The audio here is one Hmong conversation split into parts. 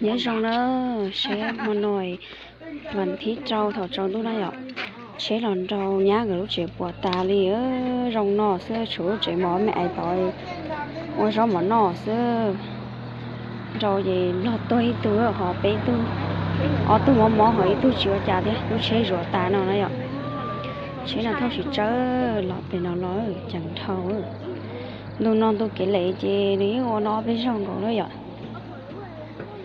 Nyob zoo na, seb hmo no vas thib rau thaum tsaus ntuj na yom, tsheb los nrau nyab nkawd lub tsev puas tas li. Zoo no xwb, tshuav lub tsev mov me ais tod ua zaub mov noj xwb. Nrau ces log tuag ib tug ho peb tug, ob tug mob mob ho ib tug tsis ua cas thiab, lub tsheb zuav tas no na yom. Tsheb no thauj tsis tsawg los pem no los ceev dhau. Ntu no ntu kev lem ces nws yeej ua no ob peb zaug nkaus na yom.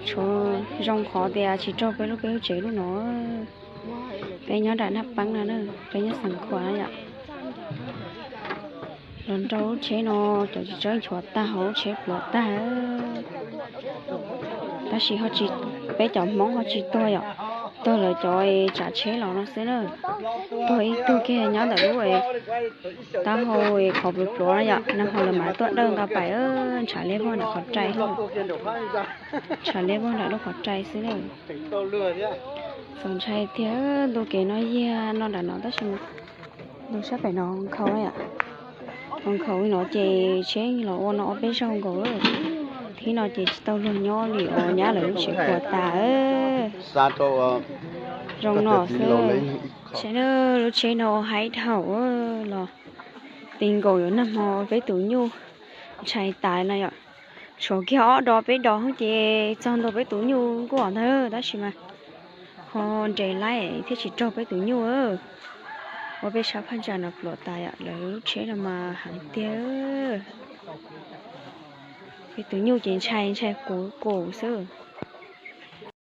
Tshuav zoo qhov tias tsis raug peb lub, peb lub tsev lub no. Peb nyob nram Naj Peeb no, peb nyob Xeev Khuam na yom. Los nrau lub tsheb no, cov tsis tsawg nchuav tag hauv lub tsheb pluav tag. Tab sis ho tsis, peb cov Hmoob ho tsis tuag yom, tuag lawv cov tsav tsheb los no xwb na. Tuag ib tug kiag nyob ntawm lub taub hau qhov pluav pluav na yom, no ho lawv mam tuaj dawj nqa pais, ntshav liab vog nram qhov rai. Ntshav liab vog nram lub qhov rai xwb na. Txaus ntshai tiag, ntu kev no yog no nram no tab sis mas ntu sab pem no nkhaus na yom. Nkhaus li no ces tsheb los ua no ob peb zaug nkaus. Thib no ces tsis tau luag nyob li os, nyab lawv lub tsev puas tas. Zoo no xwb. Saib na, lub tsheb no haib dhau los ti nkaus yuav nag hmo peb tus nyuj ntshai tas no yom. Tshuav kiag ob dos peb dos xwb ces txog ntua peb tus nyuj nkuaj ntag tab sis mas ho nres laib thiaj tsis raug peb tus nyuj. Ua peb sab phab ntsa no pluav tas yom, lawv lub tsheb no mas heev tiag. Peb tus nyuj ces ntshai ntshai quv quv xwb.